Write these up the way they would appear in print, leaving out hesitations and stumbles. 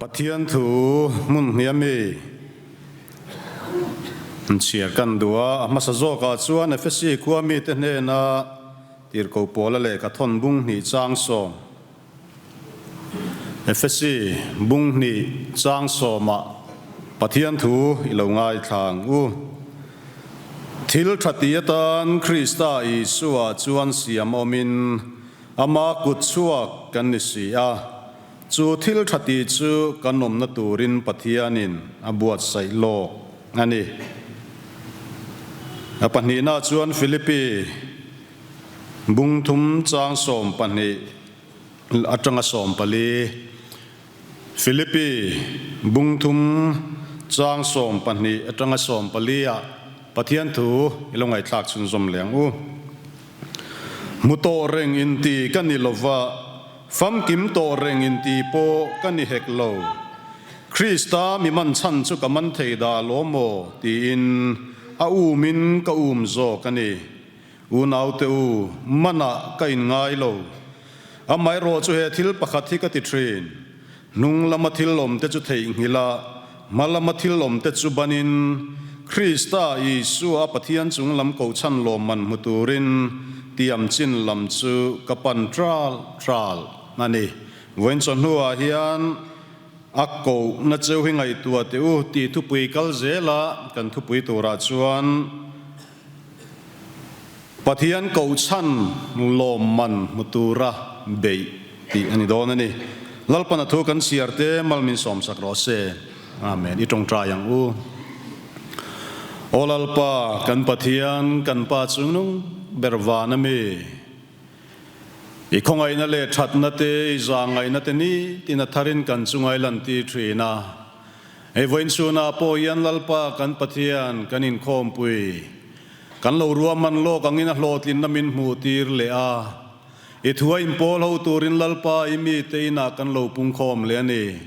Pathian thu hmun hnih ami chhiar kan duh a, a hmasa zawkah chuan Efesi khua mite hnena tirhkoh Paula lehkha thawn bung hnih chang sawm, Efesi bung hnih chang sawmah Pathian thu i lo ngaithla ang u. Thil tha ti atan Krista Isua chuan siam awmin ama kut chhuak kan ni si a. Chu thil tha tih chu kan awmna turin Pathianin a buatsaih lawk a ni. A pahnihna chuan Philippi bung thum chang 12 atanga 14, Philippi bung thum chang 12 atanga 14 ah Pathian thu i lo ngaihthlak chhunzawm leh ang u. Hmu tawh reng inti ka ni lova, famkim tawh reng inti pawh ka ni hek lo. Krista mi man chhan chu ka man thei dah lawm maw? tiin a umin ka um zawk a ni. Unaute u, manah ka inngai lo. Amaherawh chu he thil pakhat hi ka ti thin, hnung lama thil awmte chu theihnghilh a, hma lama thil awmte chu banin, Krista Isua Pathian chung lam kohchhan lawmman hmu turin tiam chin lam chu ka pan tral tral a ni. Vawiin chawhnuah hian a kohna cheu hi ngaihtuah teh u tih thupui kal zela kan thupui turah chuan, Pathian kohchhan lawmman hmu tura beih tih a ni dawn a ni. Lalpan a thu kan chhiar te mal min sawmsak rawh se. Amen. I tawngtai ang u. Aw Lalpa, kan Pathian, kan Pa chungnung ber van a mi. I khawngaihna leh thatna te, i zahngaihna te nitin a tharin kan chunga i lantir thin a. Hei vawiin chhunah pawh hian Lalpa kan Pathian kan inkhawmpui. Kan lo ruahman lawk angin a hlawhtlinna min hmuh tir leh a. I thu a inpawl ho turin Lalpa i mite inah kan lo pungkhawm leh a ni.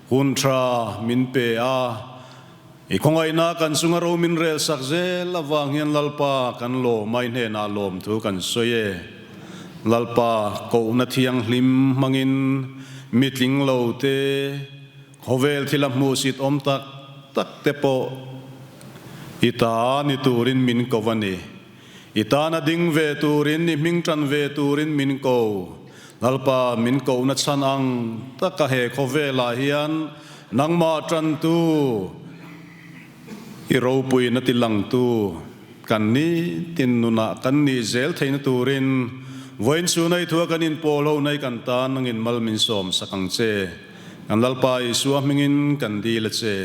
Hun tha min pe a. I khawngaihna kan chunga ro min rel sak zel avang hian Lalpa kan lawm a, i hnenah lawmthu kan sawi e. Lalpa kohna thianghlim hmangin mi tling lo te, khawvel thil a hmuhsit awm tak tak te pawh i ta ni turin min ko a ni. I tana ding ve turin, i hming tan ve turin min ko. Lalpa, min kohna chhan ang taka he khawvelah hian nangmah tantu, i ropuina ti langtu kan ni tin nunah kan nih zel theihna turin vawiin chhunai thua kan inpawl ho nai kan tan nangin mal min sawm sak ang che. Kan Lalpa Isua hmingin kan dil a che.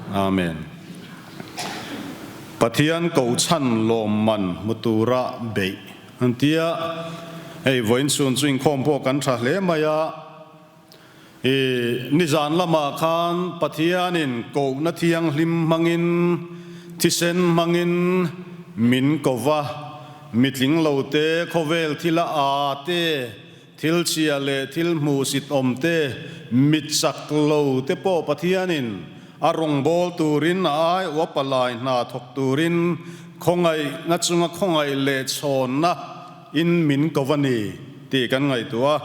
Amen. Pathian kohchhan lawmman hmu tura beih an tia, hei vawiin chhun chu inkhawm pawh kan tha hle mai a, i nizan lamah khan Pathianin kohna thianghlim hmangin thisen hmangin min ko va, mitling lo te khawvel thila aa te Thil chhia leh thil hmuhsit awm te, mit chak lo te pawh Pathianin a rawngbâwl turin a ai uapa lai hna thawk turin khawngaihna chunga khawngaih leh chhawnna in min ko a ni tih kan ngaihtuah a.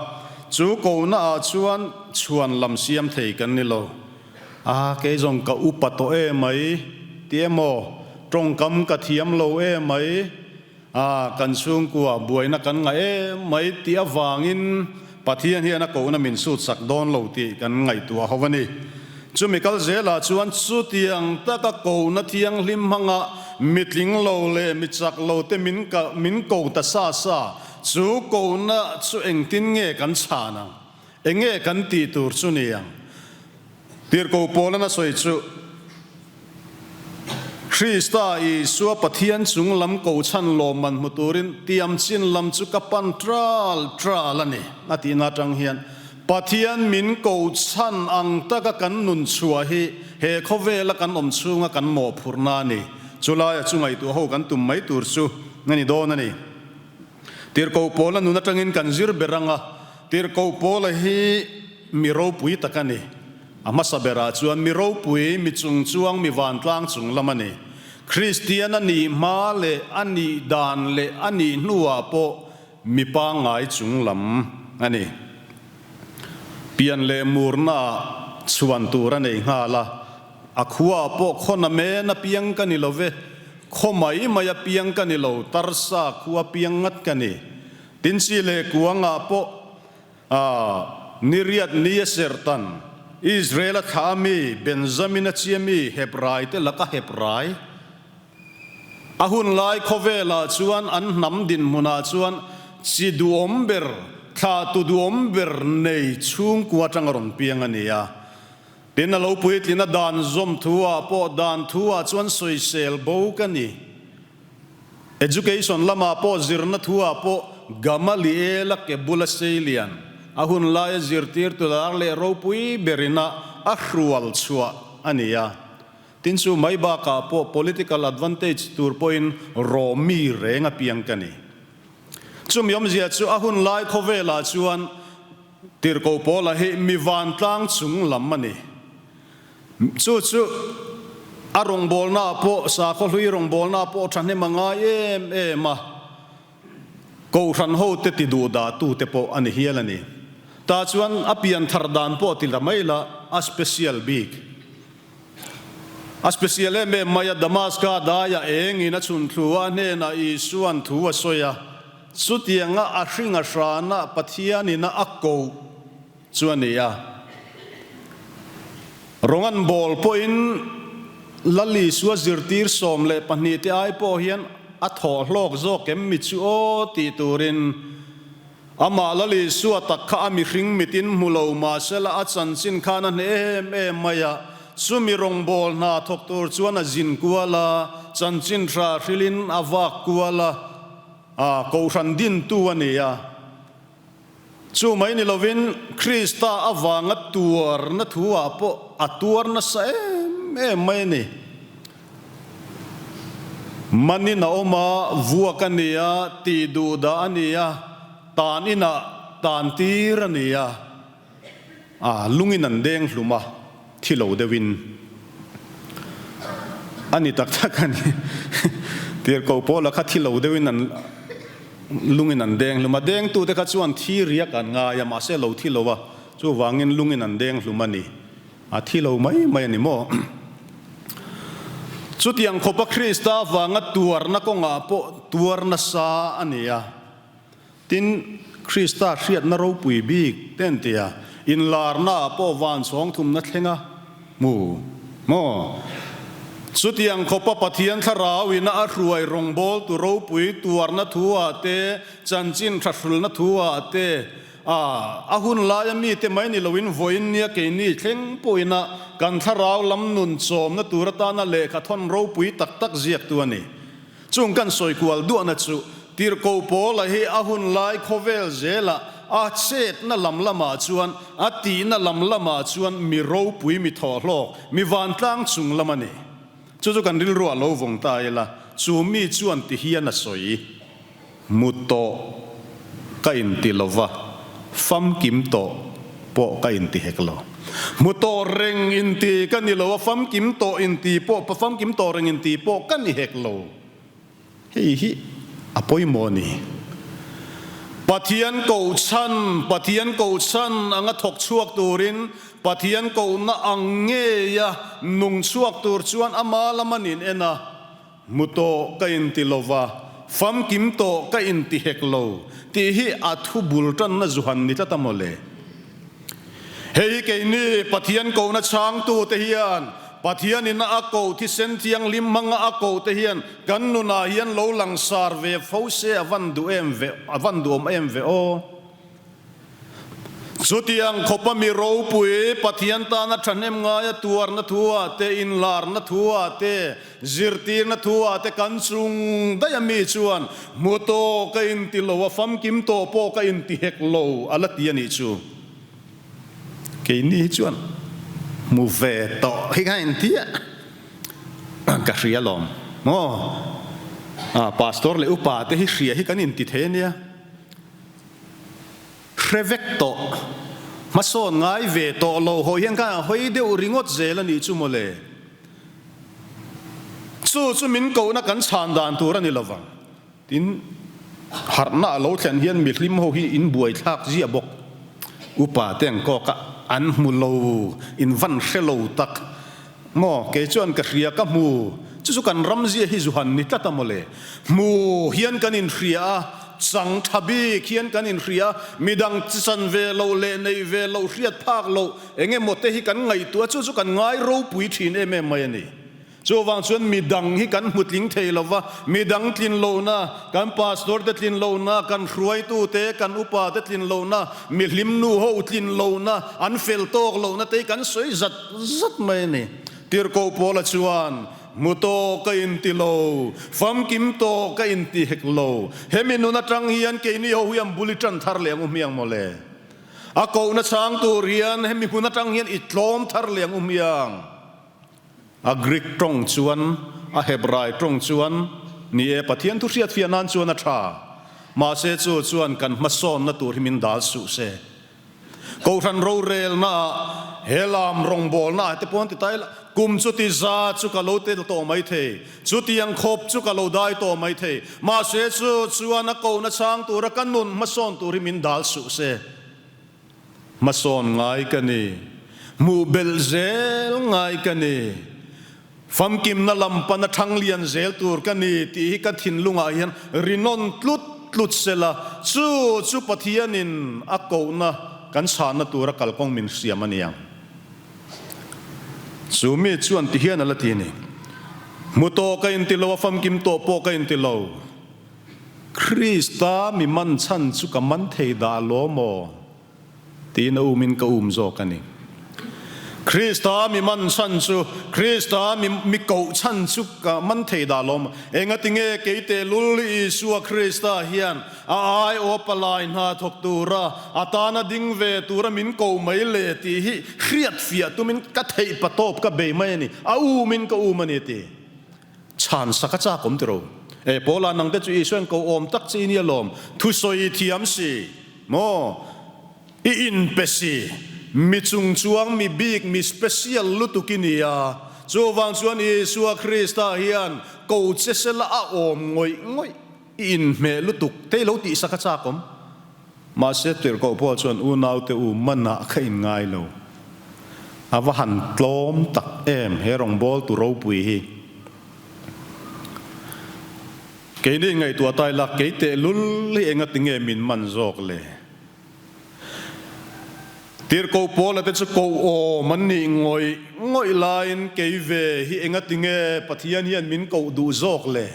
Chu kohna ah chuan chhuan lam siam thei kan ni lo. A, kei zawng ka upa tawh emai ti emaw, tawngkam ka thiam lo emai, A, kan chhungkua buaina kan ngah em mai tih avangin Pathian hian a kohna min sut sak dawn lo tih kan ngaihtuah ho a ni. Chumi kal zelah chuan chutiang taka kohna thianghlim hmanga mitling lo leh mi chak lo te min min ko ta sa sa, chu kohna chu engtin nge kan chhan ang? Enge kan tih tur chu ni ang? Tirhkoh Paula'n a sawi chu, Krista Isua Pathian chung lam kohchhan lawmman hmu turin tiam chin lam chu ka pan tral tral a ni, a tihna atang hian Pathian min kohchhan ang taka kan nun chhuah hi he khawvela kan awm chhunga kan mawhphurhna a ni. Chulaia chu ngaihtuah ho kan tum mai tur chu a ni dawn a ni. Tirhkoh Paula nun atangin kan zir ber ang a, Tirhkoh Paula hi mi ropui tak a ni. A hmasa berah chuan mi ropui, mi chungchuang, mi vantlang chung lam a ni. Kristian a nih hma leh a nih dan leh a nih hnuah pawh mi pangngai chung lam a ni. Pian leh murnaah. chhuan tur a nei nghal a, a khua pawh khaw namen a piang ka ni lo ve, khaw mai mai a piang ka ni lo, Tarsa khua piang ngat ka ni. Tin chi leh kuangah pawh a niriat ni a serhtan, Israel a thlah a mi, Benjamin a chia mi, Hebrai te laka Hebrai. A hun lai khawvelah chuan an hnam dinhmunah chuan chi duhawm ber, thlahtu duhawm ber nei chhungkua atanga rawn piang a ni a. Tin, a lo puitlina dan zawm thu-ah pawh dan thu-ah chuan sawisel bo ka ni. Education lamah pawh zirna thu-ah pawh Gamaliel-a ke bula seilian, a hun laia zirtirtu lar leh ropui berin a a hrual chhuah a ni a. Tin chu mai bakah pawh political advantage tur pawhin rawmi reng a piang ka ni. Chumi awmzia chu a hun lai khawvelah chuan tirhkoh pawla hi mi vantlang chung lam a ni. Chu chu a rawngbawlnaah pawh sakhaw hlui rawngbawlnaah pawh thahnem a ngai em em a. Kohhran hote ti duh dah tute pawh a ni hial a ni. Tah chuan a pian thar dan pawh ti la mai la, a special bik. A special em em mai a, Damaska daia engin a chhun thlu a, a hnenah Isua'n thu a sawi a, chutianga a hring a hrana Pathianin a koh chu a ni a. Rawng an bawl pawhin Lal Isua zirtir 12 te ai pawh hian a thawh hlawk zawk em mi chu aw tih turin amah Lal Isua tak kha a mihring mitin hmu lo mahsela a chanchin khan a hneh em em mai a, chumi rawngbâwl hna thawk tur chuan a zin kual a, chanchin hra hrilhin a vak kual a, a kohhran dintu a ni a. Chu mai ni lovin Krista avanga tuarna thu-ah pawh a tuar nasa em em mai a ni. Manin a awm a, vuak a ni a, tih duh dah a ni a, tan inah tan tir a ni a, a lungin an deng hlum a, thi lo deuhin a ni tak tak a ni. Tirhkoh Paula kha thi lo deuhin an lungin an deng hlum a, dengtute kha chuan thi riak an ngai a, mahse lo thi lo a, chuvangin lungin an deng hlum a ni. A thi lo mai mai a ni maw? Chutiang khawpa Krista avanga tuarna kawngah pawh tuar nasa a ni a. Tin, Krista hriatna ropui bik te an ti a, inlarnaah pawh van chhawng thumna thleng a hmu maw? Chutiang khawpa Pathian thlarauin a hruai rawngbawltu ropui tuarna thu-ah te, chanchin thahrulna thu-ah te, a a hun laia mite mai ni loin vawiin nia keini thleng pawhin a kan thlarau lam nun chawmna tur atana lehkha thawn ropui tak tak ziaktu a ni. Chung kan sawi kual duahna chu Tirhkoh Paula hi a hun lai khawvel zelah a chetna lam lamah chuan, a tihna lam lamah chuan mi ropui, mi thawhhlawk, mi vantlang chung lam a ni. Chu chu kan rilruah lo vawng ta ila, chu mi chuan ti hian a sawi, Mu tawh ka inti lova, famkim tawh pawh ka inti hek lo. Mu tawh reng inti ka ni lo a, famkim tawh inti pawh, famkim tawh reng inti pawh ka ni hek lo. Hei hi a pawimawh a ni. Pathian kohchhan, Pathian kohchhan anga thawk chhuak turin, Pathian kohna ang ngeia nung chhuak tur chuan ama lam a nin en a. Hmu tawh ka inti lo va, famkim tawh ka inti hek lo tih hi a thu bul tanna zuhan ni tlat a maw le? Hei hi keini Pathian kohna chhangtute hian Pathianin a koh thisen thianghlim hmanga a koh te hian kan nunah hian lo langsar ve fo se a van duh em ve, a van duhawm em ve aw. Chutiang khawpa mi ropui Pathian tana thahnem ngaia tuarna thu-ah te, inlarna thu-ah te, zirtirna thu-ah te kan chung daih a mi chuan hmu tawh ka inti lo a, famkim tawh pawh ka inti hek lo a la ti a nih chu. Keini hi chuan hmu ve tawh hi ka inti a, ka hria lawm maw? Pastor leh upa te hi hria hi kan inti thei a nia. Hre vek tawh. Hmasawn ngai ve tawh lo hawi hian khan a hawi deuh ringawt zel a nih chu mawle. Chu chu min kohna kan chhan dan tur a ni lovang. Tin, harhna a lo thlen hian mihlim ho hi in buaithlak ziah bawk. Upa te ang kawk a. An hmu lo, in van hre lo tak maw? Kei chuan ka hria ka hmu, chu chu kan ramzia hi zuhan ni tlat a maw le. Hmu hian kan inhria a, chang tha bik hian kan inhria a, midang chi chan ve loh leh nei ve loh hriat phak loh eng emaw te hi kan ngaihtuah a, chu chu kan ngai ropui thin em em mai a ni. Chuvang chuan midang hi kan hmu tling thei lo va, midang tlin lohna, kan pastor te tlin lohna, kan hruaitu te, kan upa te tlin lohna, mihlim nu ho tlin lohna, an fel tawk lohna te hi kan sawi zat zat mai a ni. Tirhkoh Paula chuan, Hmu tawh ka inti lo, famkim tawh ka inti hek lo, hemi nun atang hian keini ho hi an bul i tan thar leh ang u hmiang mawle. A kohna chang tur hian hemi hmun atang hian i tlawm thar leh ang u hmiang. A Greek tawng chuan, a Hebrai tawng chuan, Ni e, Pathian thu hriatfiah nan chuan a tha. Mahse chu chuan kan hmasawnna tur hi min dal suh se. Kohhran rorelnaah, he lam rawngbawlnaah te pawh an ti ta ila, kum chuti za chu ka lo tel tawh mai thei, chutiang khawp chu ka lo dai tawh mai thei. Mahse chu chuan a kohna chang tura ka nun hmasawn tur hi min dal suh se. Hmasawn ngai ka ni. Hmuh belh zel ngai ka ni. Famkimna lam pana thang lian zel tur ka ni tih hi ka thinlungah hian rinawn tlut tlut sela, chu chu Pathianin a kohna kan chhahna tura kalkawng min hriam a niang. Chu mi chuan ti hian a la ti a ni. Hmu tawh ka inti lo a, famkim tawh pawh ka inti lo. Krista mi man chhan chu ka man thei dah lo maw? tiin a umin ka um zawk a ni. Krista mi man chhan chu, Krista mi mi koh chhan chu ka man thei dah lo maw? Engati nge kei tehlul Isua Krista hian a aiawh palai hna thawk tura a tana ding ve tura min ko mai le tih hi hriat fiah tumin ka theih patawp ka bei mai a ni, a umin ka um a ni ti. Chhan sak a chak awm tiro. E Paula nang te chu Isuain ko awm tak che i nia lawm, thusawi i thiam si maw, i inpe si, mi chung chuang mi bik mi special lutuk i nia, chuvang chuan Isua Krista hian ko che sela a awm ngawih ngawih i inhmeh lutuk te i lo tih sak a chak awm. Mahse tirhkoh Paul chuan unaute u manah kha in ngai lo. A va han tlawm tak em he rawngbawltu ropui hi. Keini ngaihtuah ta ila kei tehlul hi engati nge min man zawk le? Tirhkoh Paula te chu koh awm an nih ngawih ngawih laiin kei ve hi engati nge Pathian hian min koh duh zawk le?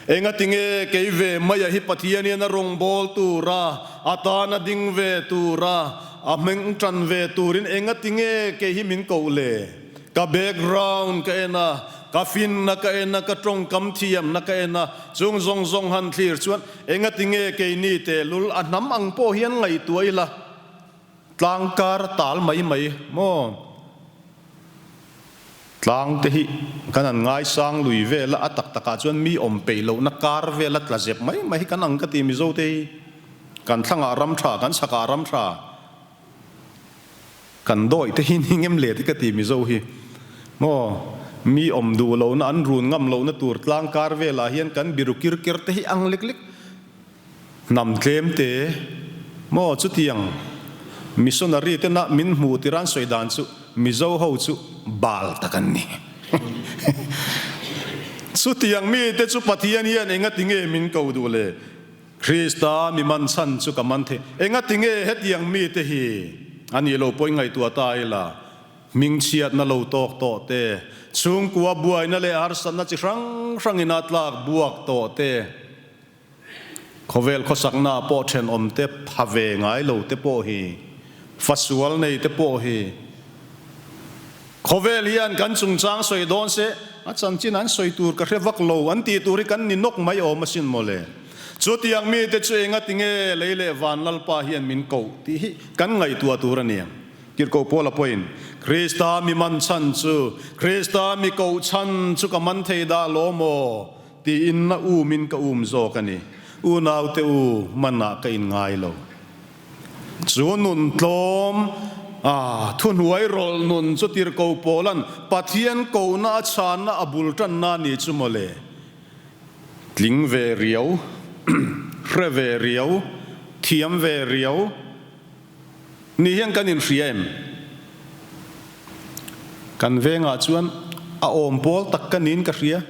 Engatinge kei ve maia hi Pathian hian a rawngbâwl tura, a tana ding ve tura, a hmeng ṭan ve turin engatinge kei hi min koh le? Ka background ka en a, ka finna ka en a, ka ṭawngkam thiamna ka en a, chung zawng zawng han thlir chuan engatinge keini tehlul a hnam ang pawh hian ngaihtuah ila, tlang kar a tal mai mai maw? Tlang te hi kan han ngaisang lui vel a, a tak takah chuan mi awm peih lohna kar vela tla zep mai mai hi kan ang ka ti Mizo te hi. Kan thlangah ram tha, kan chhakah ram tha, kan dawih te hi ni ngem le te ka ti Mizo hi. Maw, mi awm duh lohna, an run ngam lohna tur tlang kar velah hian kan biru kir ker te hi ang lek lek. Hnam tlem te maw chutiang missionary te na min hmuh tir an sawi dan chu Mizo ho chu bal tak an ni. Chutiang mi te chu Pathian hian enga tinge min ko duh le? Krista mi man chhan chu ka man thei. Enga tinge hetiang mi te hi a nih lo pawhin ngaihtuah ta ila. Hmingchhiatna lo tawk tawh te, chhungkua buaina leh harsatna chi hrang hrangin a tlak buak tawh te, Khawvel khawsakna pawh thenawm te pha ve ngai lo te pawh hi, fasual nei te pawh hi, khawvel hian kan chungchang sawi dawn se, a chanchin an sawi tur ka hre vak lo an tih tur hi kan ni nawk mai awm asin mawle. Chutiang mite chu enga tinge lei leh van Lalpa hian min koh tih hi kan ngaihtuah tur a ni ang. Tirhkoh Paula pawhin, Krista mi man chhan chu, Krista mi koh chhan chu ka man thei dah lo maw? Tiin na umin ka um zawk a ni. Unaute u, manah ka inngai lo. Chu nun tlawm, a thuhnuai rawlh nun chu tirhkoh Paula'n Pathian kohna a chhanna a bul tanna a ni chu mawle. Tling ve riau, hre ve riau, thiam ve riau. Ni hian kan inhria em? Kan vengah chuan a awm pawl tak ka niin ka hria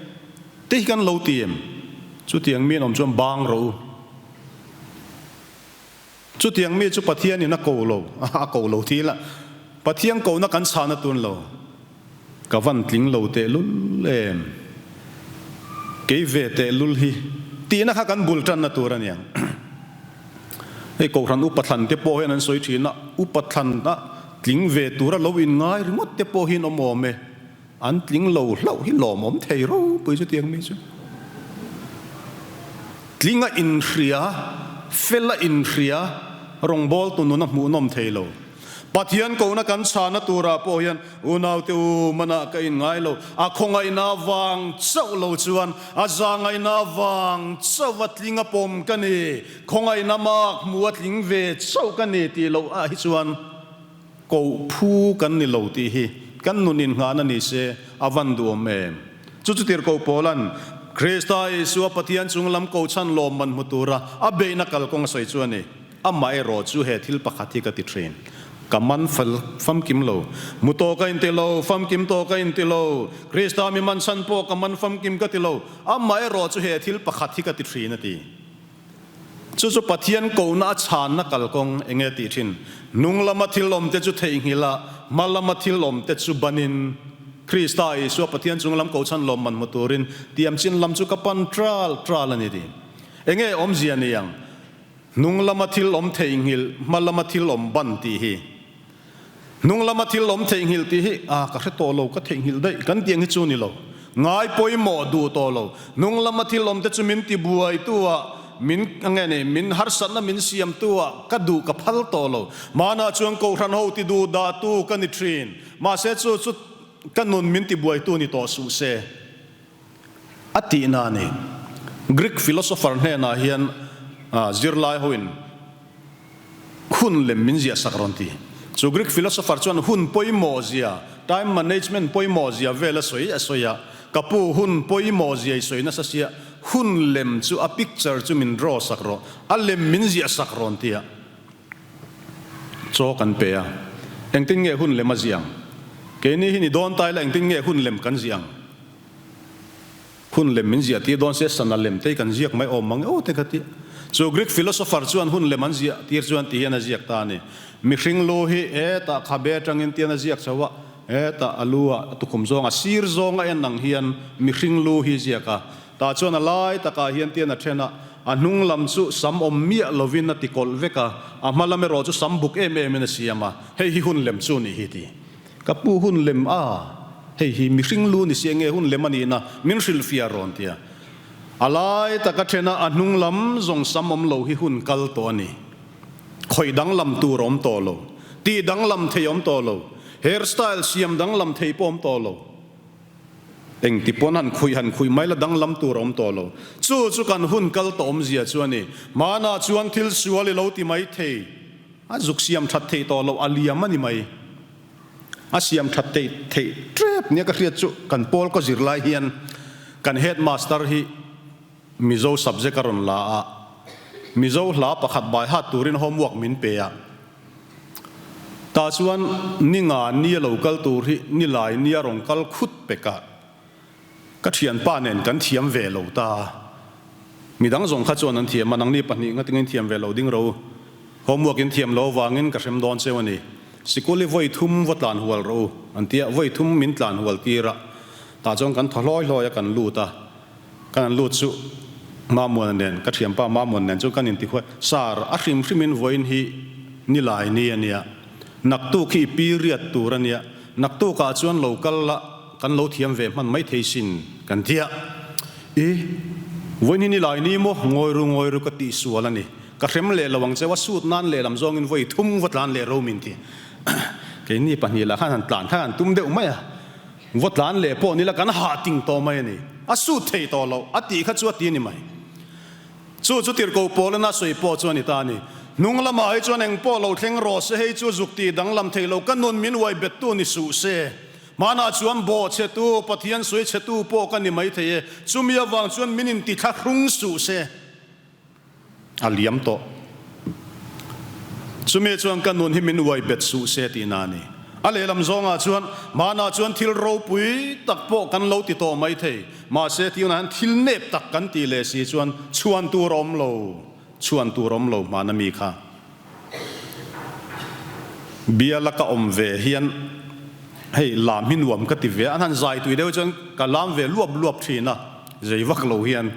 te hi kan lo ti em? Chutiang mi an awm chuan bang rawh u. Chutiang mi chu Pathianin a ko lo, a ko lo ti ila, Pathian kohna kan chhahna tun lo. Ka van tling lo tehlul em? Kei ve tehlul hi tihna kha kan bul tanna tur a niang. Hei Kohhran upa thlan te pawh hian an sawi thin a, upa thlan a tling ve tura lo inngai ringawt te pawh hian awm awm e. An tling lo hlauh hi lawmawm thei ropui chutiang mi chu. Tling a inhria, fel a inhria, rawngbawltu nun a hmuhnawm thei lo. Pathian kohna kan chhahna turah pawh hian unaute u manah ka inngai lo, a khawngaihna vang chauh lo chuan a zahngaihna vang chauh a tling a pawm ka ni, khawngaihna mak hmu a tling ve chauh ka ni tih loh ah hi chuan koh phu kan ni lo tih hi kan nun innghahna ni se a van duhawm em? Chu chu tirhkoh Paula'n Krista Isua Pathian chung lam kohchhan lawmman hmu tura a beihna kalkawng a sawi chu a ni. Amaherawh chu he thil pakhat hi ka ti thin. Ka man fel famkim lo. Mu tawh ka inti lo, famkim tawh ka inti lo, Krista mi man chhan pawh ka man famkim ka ti lo. Amaherawh chu he thil pakhat hi ka ti thin a ti. Chu chu Pathian kohna a chhanna kalkawng eng nge tih thin? Hnung lama thil awmte chu theihnghilh a, hma lama thil awmte chu banin Krista Isua Pathian chung lam kohchhan lawmman hmu turin tiamchin lam chu ka pan tral tral a ni ti. Eng nge awmzia ni ang? Hnung lama thil awm theihnghilh, hma lama thil awm ban tih hi. Hnung lama thil awm theihnghilh tih hi, ah ka hre tawh lo, ka theihnghilh daih kan tih ang hi chu ni lo. Ngai pawimawh duh tawh lo. Hnung lama thil awm te chu min ti buaitu ah, min nge ni, min harsatna min siamtu ah ka duh ka phal tawh lo. Hmanah chuan Kohhran ho ti duh dahtu ka ni thin. Mahse chu chu ka nun min ti buaitu ni tawh suh se. A tihna a ni. Greek philosopher hnenah hian zirlai hoin hun lem min ziah sak rawn ti. Chu Greek philosopher chuan hun pawimawh zia, time management pawimawh zia vel a sawi a sawi a, ka pu hun pawimawh zia i sawi nasa sia, hun lem chu a picture chu min draw sak rawh, a lem min ziah sak rawn ti a. Chaw kan pe a, engtin nge hun lem a ziah ang? Keini hi ni dawn ta ila engtin nge hun lem kan ziah ang? Hun lem min ziah tir dawn se sana lem te hi kan ziak mai awm mang e aw te ka ti. Chu Greek philosopher chuan hun lem an ziah tir chuan ti hian a ziak ta a ni. Mihring lu hi hetah khabe atangin tian a ziak chho a, hetah a lu ah tukhum zawng a sir zawng a en ang hian mihring lu hi ziak a. Tah chuan a lai takah hian tian a then a, a hnung lam chu sam awm miah lovin a ti kawlh vek a, a hma lam erawh chu sam buk em em in a siam a, hei hi hun lem chu a nih hi ti. Ka pu hun lem a, hei hi mihring lu ni si enge hun lem a nihna min hrilhfiah rawn tia. A lai taka then a, a hnung lam zawng sam awm lo hi hun kal tawh a ni. Khawih danglam tur a awm tawh lo, tih danglam thei a awm tawh lo, hair style siam danglam thei pawh a awm tawh lo. Engti pawn han khuih han khuih mai la danglam tur a awm tawh lo. Chu chu kan hun kal tawh awmzia chu a ni. Hmanah chuan thil sual i lo ti mai thei. A zuk siam that theih tawh loh a liam a ni mai. A siam that theih theih tep nia ka hriat chu kan pawl ka zir lai hian kan headmaster hi Mizo subject a rawn la a, Mizo hla pakhat bai hat turin homework min pe a. Tah chuan ni nga ni a lo kal tur hi ni lai ni a rawn kal khut pek a, ka thianpa nen kan thiam ve lo ta. Midang zawng kha chuan an thiam a, nangni pahnih ngatinga in thiam ve lo ding ro. Homework in thiam lo avangin ka hrem dawn cheu a ni. Sikul hi vawi thum va tlan hual rawh u an ti a, vawi thum min tlan hual tir a. Tah chuan kan thaw hlawi hlawi a kan lut a. Kan an lut chu Mamuana nen, ka thianpa Mamuana nen chuan kan inti huai. Sir, a hrim hrimin vawiin hi ni lai ni a nia, naktuk hi i period tur a nia, naktukah chuan lo kal la, kan lo thiam ve hman mai thei sin kan ti a. I, vawiin hi ni lai ni maw? Ngawi ru ngawi ru ka tihsual a ni. Ka hrem leh lo ang cheu a, sut nan lehlam zawngin vawi thum va tlan leh ro min ti. Keini pahnih lah khan han tlan khan han tum deuh mai a. Vaw tlan leh pawh nila kan hah ting tawh mai a ni. A sut thei tawh loh, a tih kha chu a ti a ni mai. Chu chu tirhkoh Paulana sawi pawh chu a ni ta a ni. Hnung lamah hi chuan eng pawh lo thleng rawh se, hei chu zuk tih danglam thei lo, ka nun min uai bettu ni suh se. Hmanah chuan bawh chhetu, Pathian sawi chhetu pawh ka ni mai thei e, chumi avang chuan min intithlahrung suh se. A liam tawh. Chumi chuan ka nun hi min uai bet suh se tihna a ni. A lehlam zawngah chuan hmanah chuan thil ropui tak pawh kan lo ti tawh mai thei. Mahse tiunah hian thil nep tak kan tih leh si chuan chhuan tur a awm lo, chhuan tur a awm lo hmana mi kha. Biala ka awm ve hian hei lam hi nuam ka ti ve a, an han zai tui deuh chuan ka lam ve luap luap thin a, zei vak lo hian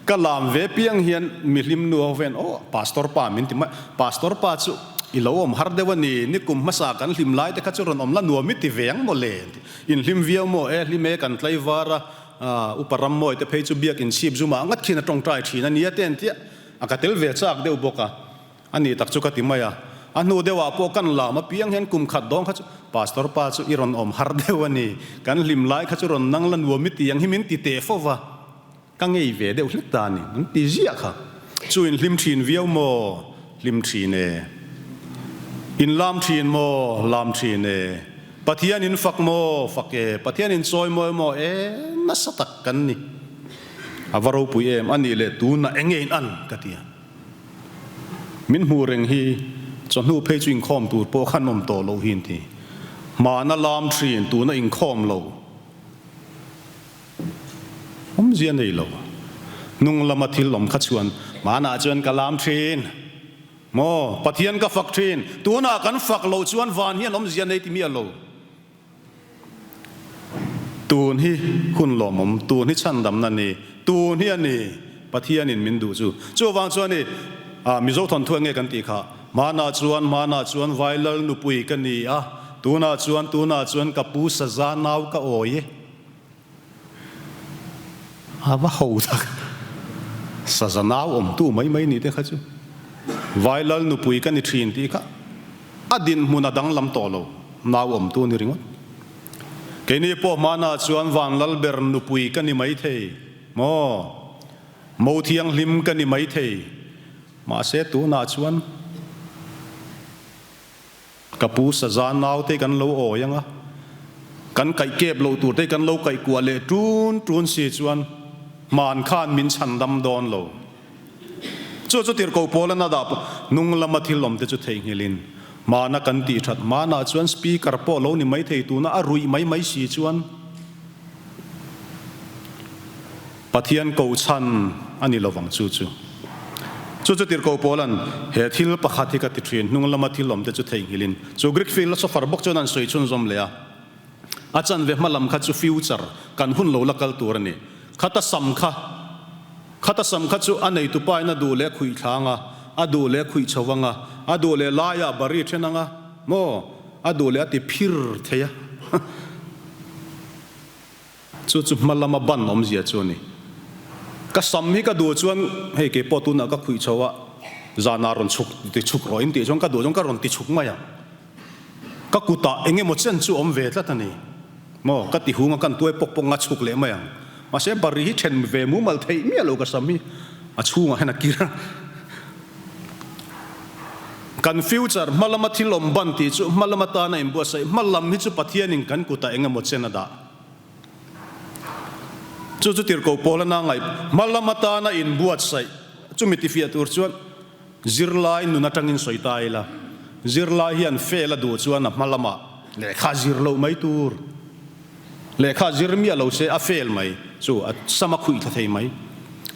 ka lam ve piang hian mihlim nu ho hian aw pastor pa min ti mai, pastor pa chu i lo awm har deuh a ni, nikum hmasa kan hlim lai te kha chu rawn awm la nuam i ti ve ang maw le, inhlim viau maw e hlim e kan tlaivar a, upa rammawi te phei chu biak inchhip zumah ngat khin a tawngtai thin a nia te an tia. A ka tel ve chak deuh bawk a, a ni tak chu ka ti mai a. A hnu deuhah pawh kan lam apiang hian kum khat dawng kha chu Pastor pa chu i rawn awm har deuh a ni, kan hlim lai kha chu rawn nang la nuam i ti ang hi min ti teh fo va, ka ngei ve deuh hlek ta a ni, an ti ziah kha. Chu in hlim thin viau maw? Hlim thin e. In lam thin maw? Lam thin e. Pathian in fak maw? Fak e. Pathian in chawi mawi maw? E, nasa tak kan ni. A va ropui em? A nih leh tunah eng nge in an? ka ti a. Min hmuh reng hi chawhnu phei chu inkhawm tur pawh khan awm tawh loh hi an ti. Hmana lam thin tuna inkhawm lo awmzia nei lo. Hnung lama thil awm kha chuan hmanah chuan ka lam thin maw? Pathian ka fak thin. Tunah kan fak loh chuan van hian awmzia nei ti miah lo. Tun hi hun lawmawm, tun hi chhandamna ni, tun hi a ni Pathianin min duh chu. Chuvang chuan i Mizo thawnthu eng nge kan tih kha? Hmanah chuan, hmanah chuan Vailal nupui ka ni a, tunah chuan, tunah chuan ka pu saza nau ka awi e. A va ho tak. Saza nau awmtu mai mai ni te kha chu. Vailal nupui ka ni thin tih kha a dinhmun a danglam tawh lo, nau awmtu ni ringawt. Keini pawh hmanah chuan Vanlalber nupui ka ni maithei maw? Mo thianghlim ka ni maithei. Mahse tunah chuan Ka pu saza naute kan lo awi ang a, kan kaih kep loh turte kan lo kaih kuah leh tun tun si chuan hman khan min chhan dam dawn lo. Chu chu tirhkoh pawl an a dah hnung lama thil awmte chu theihnghilhin hmana kan tih that hmanah chuan speaker pawh lo ni mai thei tuna a ruih mai mai si chuan Pathian ko chhan a ni lovang chu chu. Chu chu tirhkoh Paula'n he thil pakhat hi ka ti thin, hnung lama thil awmte chu theihnghilhin. Chu Greek philosopher bawk chuan an sawi chhunzawm leh a, a chanve hma lam kha chu future, kan hun lo la kal tur a ni. Khata sam kha, khata sam kha chu a neitu pain a duh leh khuih thla anga, a duh leh khuih chho anga, a duh leh laiah bari then anga, maw, a duh leh a ti phir thei a. Chu chu hma lama ban awmzia chu a ni. Ka sam hi ka duh chuan hei kei pawh tunah ka khuih chho a, zanah rawn chhuk ti chhuk rawh in tih chuan ka duh chuan ka rawn ti chhuk mai ang. Ka kutah eng emaw chen chu awm ve tlat a ni. Maw ka ti hung a kan tuai pawk pawk nga chhuk leh mai ang. Mahse bari hi then ve mumal theih miah lo ka sam hi a chhungah hian a kir a. Kan future hma lama thil awm ban tih chu hma lama tana inbuatsaih hma lam hi chu Pathianin kan kutah eng emaw chen a dah. Chu chu tirhkoh pawl a na ngaih hma lam atana inbuatsaih chumi tifiah tur chuan zirlai nun atangin sawi ta ila, zirlai hian fail a duh chuan a hma lamah lehkha zir loh mai tur, lehkha zir miah lo se a fail mai chu a sam a khuih thla thei mai,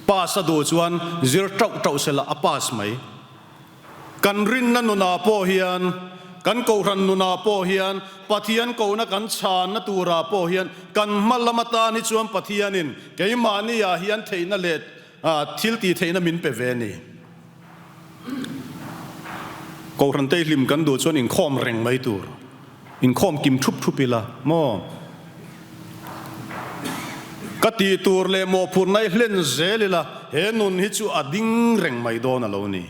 pass a duh chuan zir tauh tauh sela a pass mai. Kan rinna nunah pawh hian, kan kohhran nunah pawh hian, Pathian kohna kan chhanna turah pawh hian kan hma lam atan hi chuan Pathianin keimahniah hian theihna leh thil tih theihna min pe ve a ni. Kohhran te hlim kan duh chuan inkhawm reng mai tur, inkhawm kim thup thup ila maw? Ka tih tur leh mawhphurhna i hlen zel ila, he nun hi chu a ding reng mai dawn a lo ni.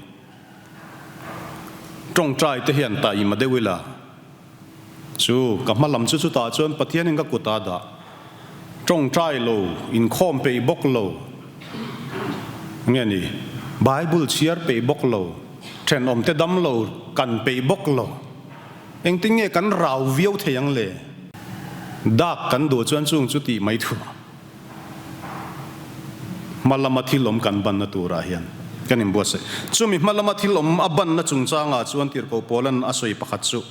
Tawngtai te hian taima deuh ila, chu ka hma lam chu chutah chuan Pathianin ka kut a dah. Tawngtai lo, inkhawm peih bawk lo, nge ni, Bible chhiar peih bawk lo, thenawmte dam lo kan peih bawk lo. Engtin nge kan rau viau thei ang le? Dak kan duh chuan chung chu tih mai thu. Hma lama thil awm kan banna turah hian. Kan inbuatsaih. Chumi hma lama thil awm a banna chungchangah chuan Tirhkoh Paula'n a sawi pakhat chu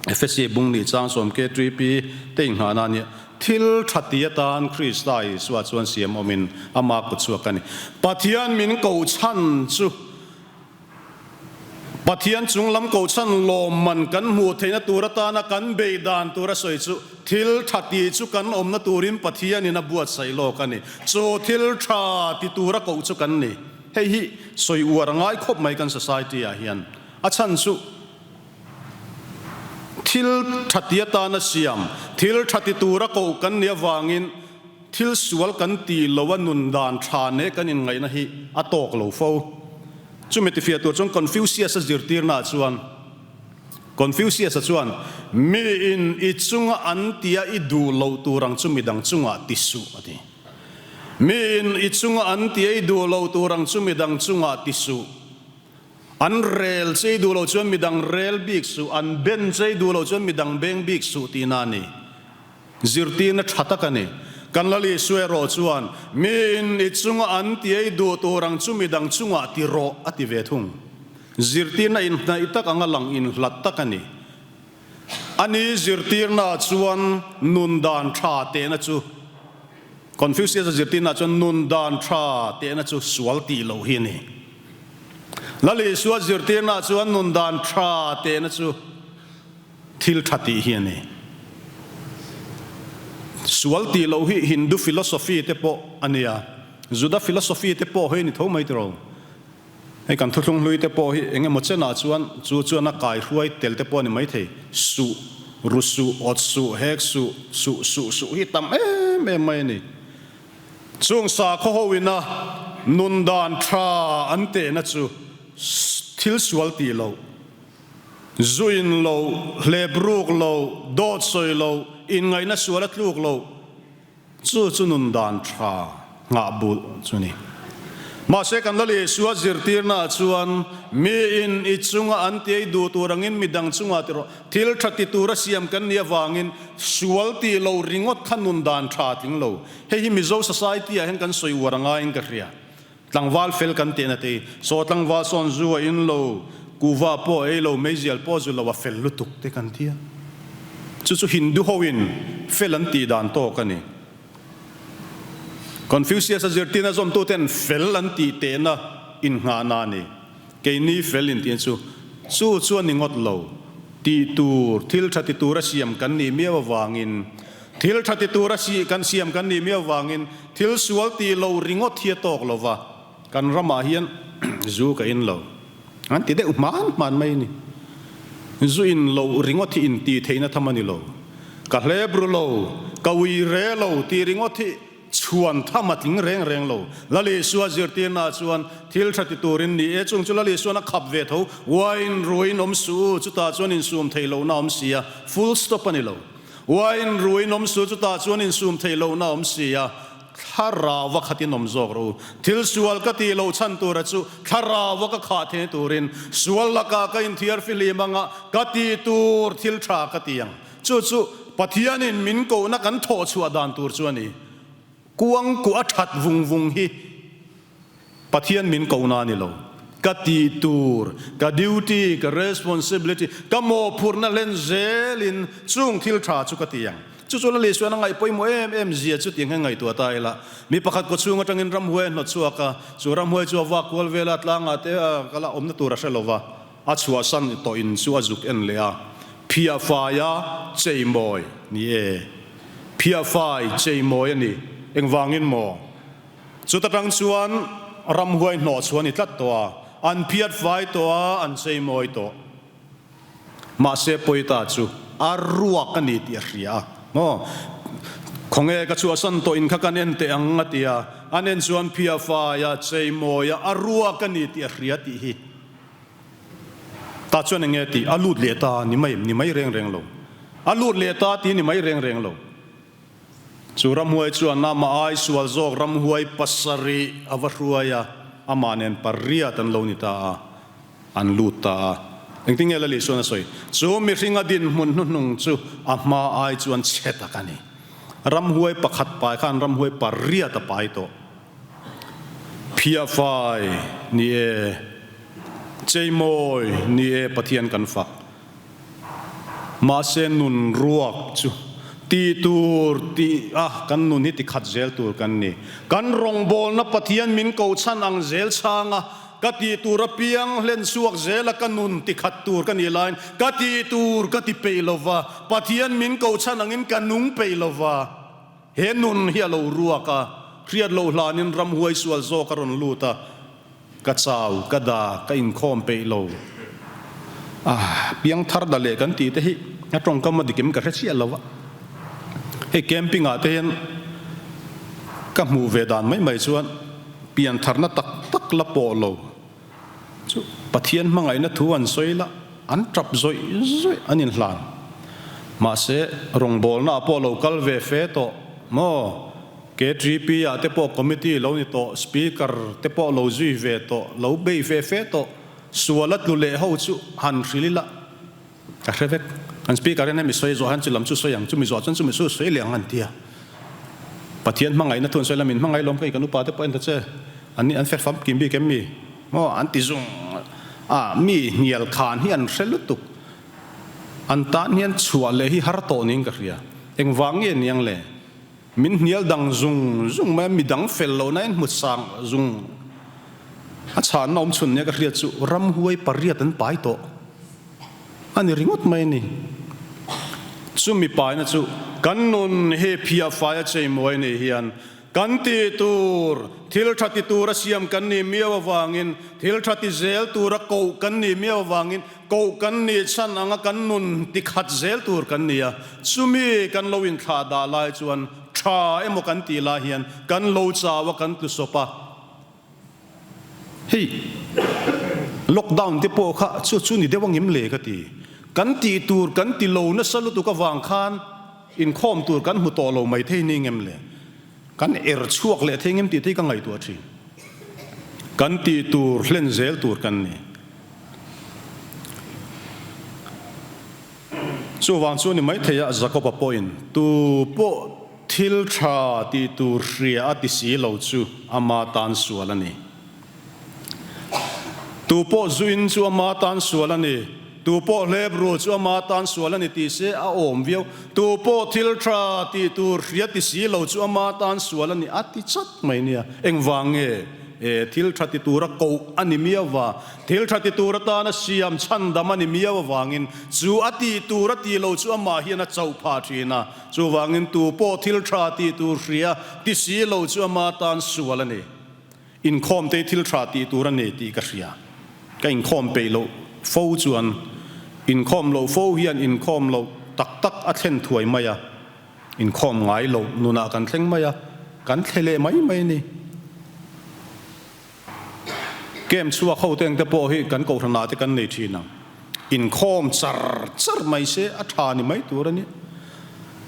Efesi bung nih chang sawm KTP te inghahna a nia. Thil tha ti atan Krista Isua chuan siam awmin ama kut chhuak a ni. Pathian min kohchhan chu Pathian chung lam kohchhan lawmman kan hmuh theihna tur atana kan bei dan tur a sawi chu thil tha ti chu kan awmna turin Pathianin a buatsaih lawk a ni. Chu thil tha ti tura koh chu kan ni. Hei hi sawi uar a ngai khawp mai kan society ah hian. A chhan chu thil tha ti atana siam, thil tha ti tura koh kan nih avangin thil sual kan tih lo a nun dan tha neh kan inngaihna hi a tawk lo fo. Chumi tifiah tur chuan Confucius-a zirtirnaah chuan Confucius-a chuan, Miin i chunga an tia i duh loh tur ang chu midang chungah ti suh, a ti. Miin i chunga an tia i duh loh tur ang chu midang chungah ti suh. An rel chei duh loh chuan midang rel bik suh, an ben chei duh loh chuan midang beng bik suh tihna a ni. Zirtirna tha tak a ni. Kan Lal Isua erawh chuan, Miin i chunga an ti ei duh tur ang chu midang chungah ti rawh, a ti ve thung. Zirtirna inhnaih tak anga lang inhlat tak a ni. Ani zirtirnaah chuan nun dan tha tehna chu, Confucius-a zirtirnaah chuan nun dan tha tehna chu sual tih loh hi a ni. Lal Isua zirtirnaah chuan nun dan tha tehna chu thil tha tih hi a ni. Sual tih loh hi Hindu philosophy te pawh a nia, Juda philosophy te pawh hi a ni tho mai tiraw? Hei kan thuthlung hlui te pawh hi eng emaw chenah chuan chu chuan a kai hruai tel te pawh a ni maithei. Suh, ru suh, awt suh, hek suh, suh, suh, suh hi tam em em mai a ni. Chung sakhaw ho ina nun dan tha an tehna chu thil sual tih loh, zu in loh, hlep ruk loh, dawt sawi loh, inngaihna sual a tluk loh, Chu chu nun dan tha nghah bulh chu ni. Mahse kan Lal Isua zirtirnaah chuan miin i chunga an ti ei duh tur angin midang chungah ti rawh, thil tha ti tura siam kan nih avangin sual tih lo ringawt kha nun dan tha tling lo. Hei hi Mizo society ah hian kan sawi uar a ngaiin ka hria. Tlangval fel kan tihna te hi saw tlangval sawn zu a in lo, kuva pawh a ei lo, meizial pawh zu lo a fel lutuk te kan ti a. Chu chu Hindu hoin fel an tih dan tawk a ni. Confucius-a zirtirna zawmtuten fel an tih tehna innghahna a ni. Keini fel intih chu chu chu a ni ngawt lo. Tih tur, thil tha ti tura siam kan nih miau avangin, thil tha ti tura si kan siam kan nih miau avangin thil sual tih lo ringawt hi a tawk lo va, kan ramah hian zu ka in lo an ti deuh hman hman mai a ni. Zu in loh ringawt hi intih theihna tham a ni lo. Ka hlep ru lo, ka ui re lo tih ringawt hi Chhuan tham a tling reng reng lo. Lal Isua zirtirnaah chuan thil tha ti turin ni e, chung chu Lal Isuan a khap ve tho. Wine ruiin awm suh u, chutah chuan insum theih lohna a awm si a, full stop a ni lo. Wine ruiin awm suh, chutah chuan insum theih lohna a awm si a, thlarau a khatin awm zawk rawh u. Thil sual ka tih loh chhan tura chu thlarau a ka khah theihna turin sual lakah ka inthiar fihlim anga ka tih tur thil tha ka ti ang. Chu chu Pathianin min kohna kan thawh chhuah dan tur chu a ni. Kuang kuah a that vung vung hi Pathian min kohna a ni lo. Ka tih tur, ka duty, ka responsibility, ka mawhphurhna hlen zelin chung thil tha chu ka ti ang. Chu chu Lali suan a ngaih pawimawh em em zia chu tiang hian ngaihtuah ta ila. Mi pakhat kawchhung atangin ramhuai a hnawt chhuak a, chu ramhuai chu a vak kual vel a, tlangah te a kal a, awmna tur a hre lo va. A chhuahsan tawh in chu a zuk en leh a, Phiahfaia cheimawi ni e. Phiahfai cheimawi a ni. Engvangin maw? Chuta tang chuan ramhuai hnawh chu a ni tlat tawh a, an phiatfai tawh a, an cheimawi tawh. Mahse pawita chu a ruak a ni tih a hria a, maw? Khawnge ka chhuahsan tawh in kha kan en teh ang a ti a, an en chuan phiahfaia cheimawi a, a ruak a ni tih a hria tih hi. Tah chuan eng nge tih? A lut leh ta ni mai, ni mai reng reng lo. A lut leh ta tih ni mai reng reng lo. Chu ramhuai chuan amah ai sual zawk ramhuai pasarih a va hruai a, amah nen pariat an lo ni ta a, an lut ta a. Engtin nge Lali chuan a sawi? Chu mihringa dinhmun hnuhnung chu a hma ai chuan chhe tak a ni. Ramhuai pakhat pai khan ramhuai pariat a pai tawh. Phiahfai ni e, cheimawi ni e Pathian kan fak. Mahse nun ruak chu tih tur tih a kan nun hi ti khat zel tur kan ni. Kan rawngbawlna Pathian min ko chhan ang zel chhang a, ka tih tur apiang hlen chhuak zel a ka nun ti khat tur ka nih laiin ka tih tur ka ti peih lova, Pathian min ko chhan angin ka nung peih lova. He nun hi a lo ruak a, hriat loh hlanin ramhuai sual zawk a rawn lut a, ka chau, ka da, ka inkhawm peih lo. Ah, piang thar da leh kan tih te hi a tawngkam a dikim ka hre chiah lo a. Hei camping ah te hian ka hmuh ve dan mai mai chuan pian tharna tak tak la pawh lo chu Pathian hmangaihna thu an sawi la, an tap zawih zawih an inhlan. Mahse, rawngbawlna ah pawh lo kal ve fe tawh maw? KTP ah te pawh committee lo ni tawh, speaker te pawh lo zui ve tawh, lo bei ve fe tawh, sual a tlu leh ho chu han hrilh ila ka hre vek. Kan speaker hian hemi sawi zawh hian chu lam chu sawi ang, chumi zawh chuan chumi chu sawi leh ang an ti a. Pathian hmangaihna thu an sawi la, min hmangaih lawm ka i kan upa te pawh en ta che, an ni an fel famkim bik em mi? Maw an ti zung a, mi hnial khan hi an hre lutuk. An tan hian chhuah leh hi har tawh niin ka hria. Engvang nge niang le? Min hnial dang zung zung mai a, mi dang fel lohna in hmu sang zung a chhanna awm chhun nia ka hriat chu ramhuai pariat an pai tawh a ni ringawt mai a ni. Chumi paina chu kan nun hi phiahfai a cheimawi a nih hian Kan ti tur, thil tha ti tura siam kan nih miau avangin, thil tha ti zel tura koh kan nih miau avangin, koh kan nih chhan anga kan nun ti khat zel tur kan ni a. Chumi kan lo inthlah dah lai chuan tha emaw kan tih lai hian kan lo chau a, kan tlu sawp a. Hei lockdown te pawh kha chu chu ni deuh angim le ka ti. Kan tih tur kan ti lo nasa lutuk avang khan Inkhawm tur kan hmu tawh lo mai thei ni ngem le? Kan er chhuak leh thei ngem tih te hi ka ngaihtuah thin. Kan tih tur hlen zel tur kan ni. Chuvang chu ni mai thei a Jakob-a pawhin tu pawh thil tha tih tur hria a ti si lo chu ama tan sual a ni. Tu pawh zuin chu ama tan sual a ni, tu pawh hlep ru chu ama tan sual a ni tih se a awm viau. Tu pawh thil tha tih tur hria ti si lo chu ama tan sual a ni a ti chat mai nia. Engvang nge? E, thil tha ti tura koh a ni miau va, thil tha ti tur atana siam chhandam a ni miau avangin chu a tih tur a tih lo chu amah hian a chauh phah thin a. Chuvangin tu pawh thil tha tih tur hria ti si lo chu ama tan sual a ni. Inkhawm te thil tha tih tur a ni tih ka hria. Ka inkhawm peih loh fo chuan inkhawm loh fo hian inkhawm loh tak tak a thlen thuai mai a, inkhawm ngai loh nunah kan thleng mai a, kan thle leh mai mai a ni. Camp chhuak ho te ang te pawh hi kan kohhranah te kan nei thin ang. Inkhawm char char mai se a tha ni mai tur a ni.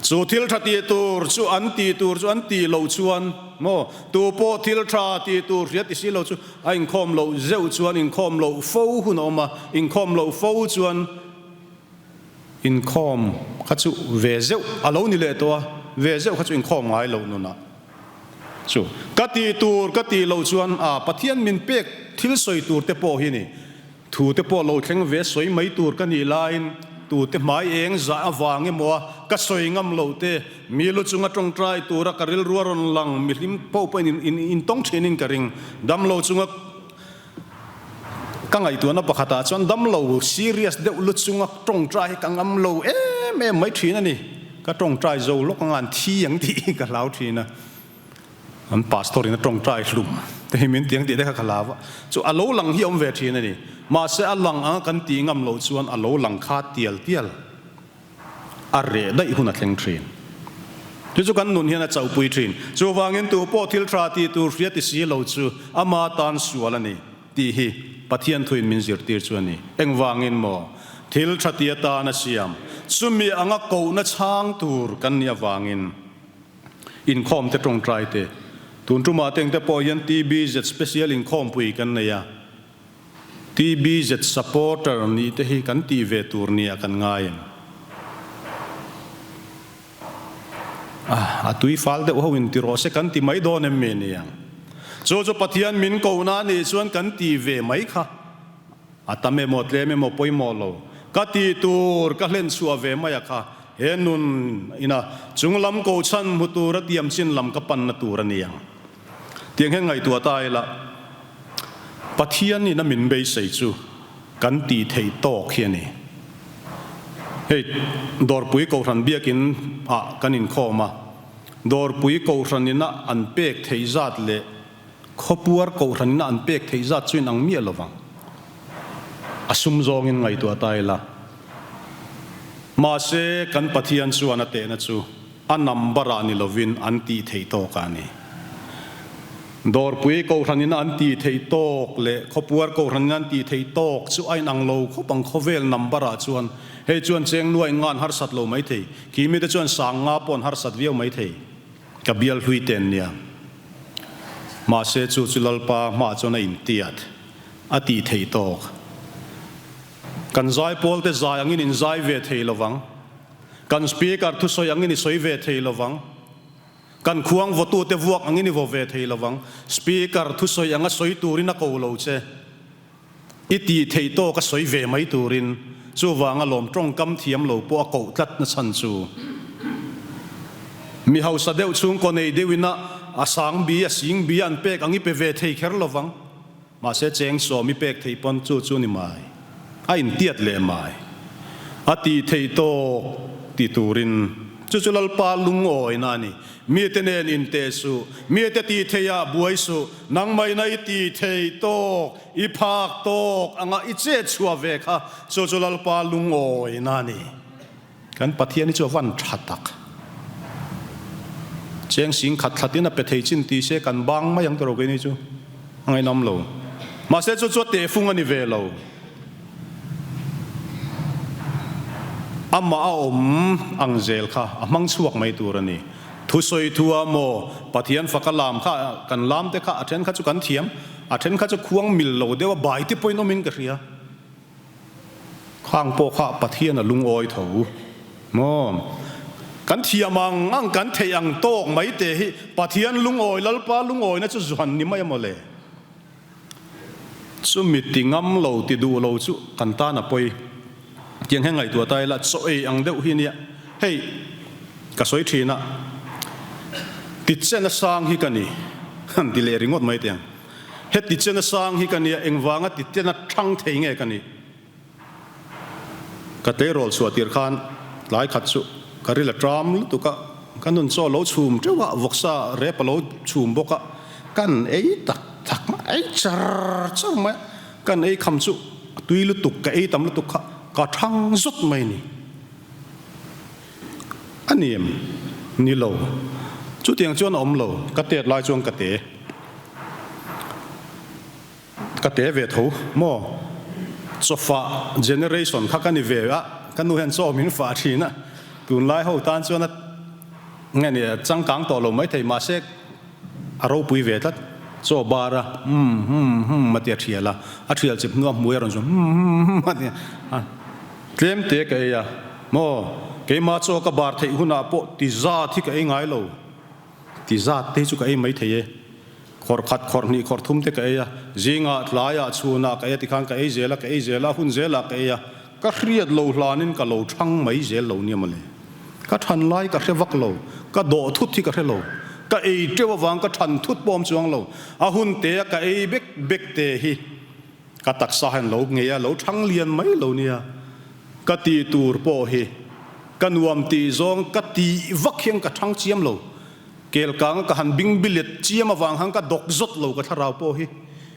Chu thil tha tih tur chu an tih tur chu an tih loh chuan maw, tu pawh thil tha tih tur hria ti si lo chu a inkhawm loh zeuh chuan inkhawm loh fo hun a awm a, inkhawm loh fo chuan inkhawm kha chu ve zeuh a lo ni leh tawh a, ve zeuh kha chu inkhawm ngai loh nunah chu ka tih tur ka tih loh chuan a Pathian min pek thil sawi tur te pawh hi ni. Thu te pawh lo thleng ve sawi mai tur ka nih laiin tute hmai eng zah avang emaw a ka sawi ngam loh te, mi lu chunga tawngtai tura ka rilru a rawn lang mi hlim pawh pawhin in intawng thinin ka ring. Damlo chunga ka ngaihtuahna pakhatah chuan damlo serious deuh lu chunga tawngtai hi ka ngam lo em em mai thin a ni. Ka tawngtai zo lawk anga an thi ang tih hi ka hlau thin a. An pastor in a tawngtai hlum te hi min tiang tih te kha ka hlau a, chu a lo lang hi a awm ve thin a ni. Mahse a lang anga kan tih ngam loh chuan a lo lang kha tial tial a reh daih hun a thleng thin. Chu chu kan nun hian a chauhpui thin. Chuvangin tu pawh thil tha tih tur hria ti si lo chu ama tan sual a ni tih hi Pathian thuin min zirtir chu a ni. Engvangin maw? Thil tha ti atan a siam. Chumi anga kohna chhang tur kan nih avangin. Inkhawm te tawngtai te. Tun tumah te engte pawh hian TBZ special inkhawmpui kan nei a. TBZ supporter nih te hi kan tih ve tur nia kan ngai em? A, a tui fal deuh ho in ti rawh se kan ti mai dawn em mi niang? Chu chu Pathian min kohna a nih chuan kan ti ve mai kha. A tam emaw tlem emaw pawimawh lo. Ka tih tur ka hlen chhuah ve mai a kha. He nun ina chung lam ko chhan hmu tura tiam chin lam ka panna tur a ni ang. Tiang hian ngaihtuah ta ila, Pathian ina min beisei chu kan tih theih tawk hi a ni. Hei Dawrpui Kohhran biakin ah kan inkhawm a, Dawrpui Kohhran ina an pek theih zat leh Khawpuar Kohhran ina an pek theih zat chu inang miah lo vang. A sum zawngin ngaihtuah ta ila. Mahse kan Pathian chuan a tehna chu a number ah ni lovin an tih theih tawk a ni. Dawrpui Kohhranin an tih theih tawk leh Khawpuar Kohhranin an tih theih tawk chu a inang lo khawp ang khawvel number ah chuan hei chuan cheng nuai nga an harsat lo mai thei, khi mite chuan sang nga pawh an harsat viau mai thei. Ka bial hlui ten nia. Mahse chu chu Lalpa hmaah chuan a intiat a tih theih tawk. Kan zaipawl te zai angin in zai ve thei lovang. Kan Speaker thusawi angin i sawi ve thei lovang. Kan khuang vawtute vuak angin i vaw ve thei lovang. Speaker thusawi anga sawi turin a ko lo che. I tih theih tawk a sawi ve mai turin chuvanga lawm tawngkam thiam lo pawh a koh tlat na chhan chu. Mi hausa deuh chhungkaw nei deuhin a a sang bi a sing bi an pek ang i pe ve thei kher lovang. Mahse cheng sawm i pek theih pawn chu chu ni mai. A intiat leh mai. A tih theih tawk ti turin chu chu Lalpa lungawina a ni. Mite nen inteh suh, mite tih theihah buai suh, nangmahina i tih theih tawk, i phak tawk anga i chet chhuah ve kha chu chu Lalpa lungawina a ni. Kan Pathian hi chu a van tha tak. Cheng sing khat thlatin a pe thei chin ti se kan bang mai ang tawh keini chu a ngaihnawm lo. Mahse chu chu a tehfung a ni ve lo. Amah a awm ang zel kha a hmang chhuak mai tur a ni. Thusawi thua maw Pathian faka lam kha kan lam te kha a then kha chu kan thiam, a then kha chu khuang mil lo deuh a bai te pawhin awmin ka hria. Khang pawh kha Pathian a lungawi tho maw? Kan thiam ang ang kan theih ang tawk mai te hi Pathian lungawi Lalpa lungawina chu zuhan ni mai a maw le? Chumi ti ngam lo ti duh lo chu kan tan a pawi. Tiang hian ngaihtuah ta ila chaw ei ang deuh hi nia. Hei ka sawi thin a, ti chen a sang hi ka ni han ti leh ringawt mai teh ang. Heti chena sang hi ka nia, engvanga ti tena thang thei nge ka nih? Ka tleirawl chhuah tir khan tlai khat chu ka ril a tram lutuk a, ka nun chaw lo chhum teuh a, vawksa rep a lo chhum bawk a, kan ei tak tak mai, ei char char mai a, kan ei kham chu a tui lutuk, ka ei tam lutuk kha ka thang zawt mai ni. A ni em? Ni lo. Chutiang chuan a awm lo. Ka tet lai chuan ka te. Ka te ve tho maw? Chawfah generation kha ka ni ve a, ka nu hian chaw min fah thin a. Tunlai ho tan chuan a nge ni changkang tawh lo maithei mahse a ropui ve tlat. Chaw bar a hum hum hum a ti a thial a, a thial chip hnuah hmui a rawn zawm hum hum hum a ti a. Tlem te ka ei a, maw? Keimah chaw ka bar theih hunah pawh ti zat hi ka ei ngai lo. Ti zat te hi chu ka ei mai thei e. Khawrh khat, khawrh hnih, khawrh thum te ka ei a. Zingah, tlaiah, chhunah ka ei a tikhan ka ei zel a, ka ei zel a, hun zelah ka ei a. Ka hriat lo hlanin ka lo thang mai zel lo nia mawle. Ka than lai ka hre vak lo, ka dawh thut hi ka hre lo. Ka ei teuh avang ka than thut pawh awm chuang lo. A hun te a ka ei bek bek te hi. Ka taksa hian lo ngei a, lo thang lian mai lo nia. Ka tih tur pawh hi ka nuam tih zawng ka tih vak hian ka thang chiam lo. Kel kanga ka han bing bilet chiam avang khan ka dawk zawt lo ka thlarau pawh hi.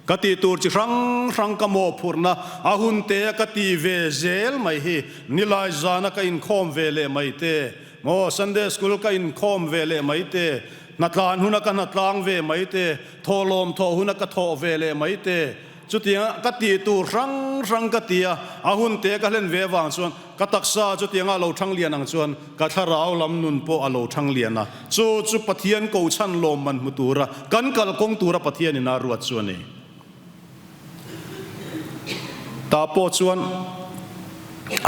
Ka tih tur chi hrang hrang ka mawhphurhna a hun te a ka ti ve zel mai hi. Nilai zana ka inkhawm ve leh mai te, maw Sunday school ka inkhawm ve leh mai te, hnatlan huna ka hnatlang ve mai te, Thawhlawm thawh huna ka thawh ve leh mai te, chutianga ka tih tur hrang hrang ka ti a, a hun te ka hlen ve avang chuan ka taksa chutianga a lo thang lian ang chuan ka thlarau lam nun pawh a lo thang lian a, chu chu Pathian kochhan lawmman hmu tura kan kalkawng tura Pathianin a ruat chu a ni. Tah pawh chuan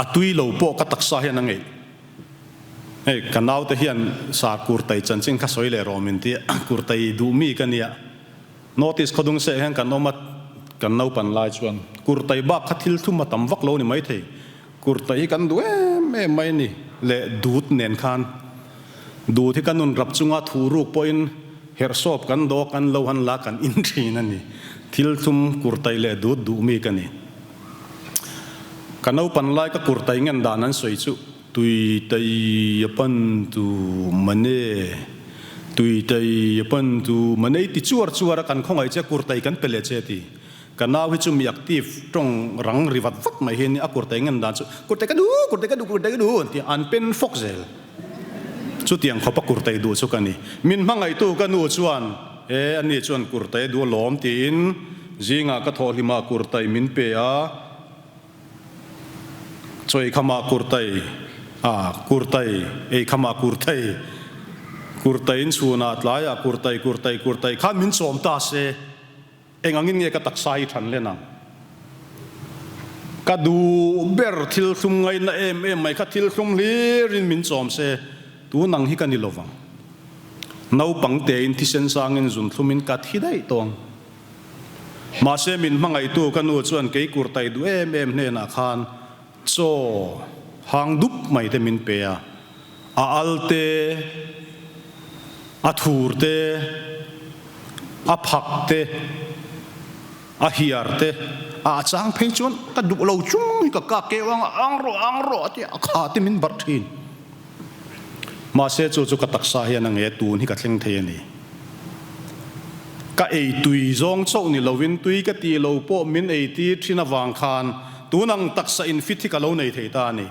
a tui lo pawh ka taksa hian a ngeih. Hei ka naute hian sar kurtai chanchin kha sawi leh rawh min ti a, kurtai duh mi ka nia. North East khawdung seh hian kan awm a, kan naupan lai chuan kurtai bak kha thil thum a tam vak lo ni maithei. Kurtai hi kan duh em em mai a ni le dut nen khan. Dut hi kan nun rap chunga thu ruk pawhin herhsawp kan daw kan lo han la kan in thin a ni. Thil thum kurtai leh dut duh mi ka ni. Ka naupan lai ka kurtai ngen dan an sawi chu tui tai a pan tu mane, tui tai a pan tu mane i ti chuar chuar a kan khawngaih che kurtai kan pe leh che ti. Ka nau hi chu mi active tawng rang ri vat vat mai hi a ni, a kurtai ngen dan chu kurtai ka duh, kurtai ka duh, kurtai ka duh an ti a, an pen fawk zel. Chutiang khawpa kurtai duh chu ka ni. Min hmangaihtu ka nu chuan, E, ani chuan kurtai a duh alawm tiin zingah ka thawhhlimah kurtai min pe a, chawi khamah kurtai, a, kurtai, ei khamah kurtai, kurtai inchhunah tlaiah kurtai, kurtai, kurtai khan min chawm ta se. Eng angin nge ka taksa hi than len ang? Ka duh ber thil thlum ngaihna em em mai kha thil thlum hlirin min chawm se, tun ang hi ka ni lovang. Naupang tein thisen sangin zun thlumin ka thi daih tawh ang. Mahse min hmangaihtu ka nu chuan kei kurtai duh em em hnenah khan chaw hang dup mai te min pe a, a al te, a thur te, a phak te, a hiar te, a chang phei chuan ka duh lo chung hi ka kak keu ang a, ang rawh, ang rawh a ti a, a kha te min barh thin. Mahse chu chu ka taksa hian a nge tun hi ka thleng thei a ni. Ka ei tui zawng chauh ni lovin tui ka tih lo pawh min ei tir thin avang khan tun ang taksa infit hi ka lo nei thei ta a ni.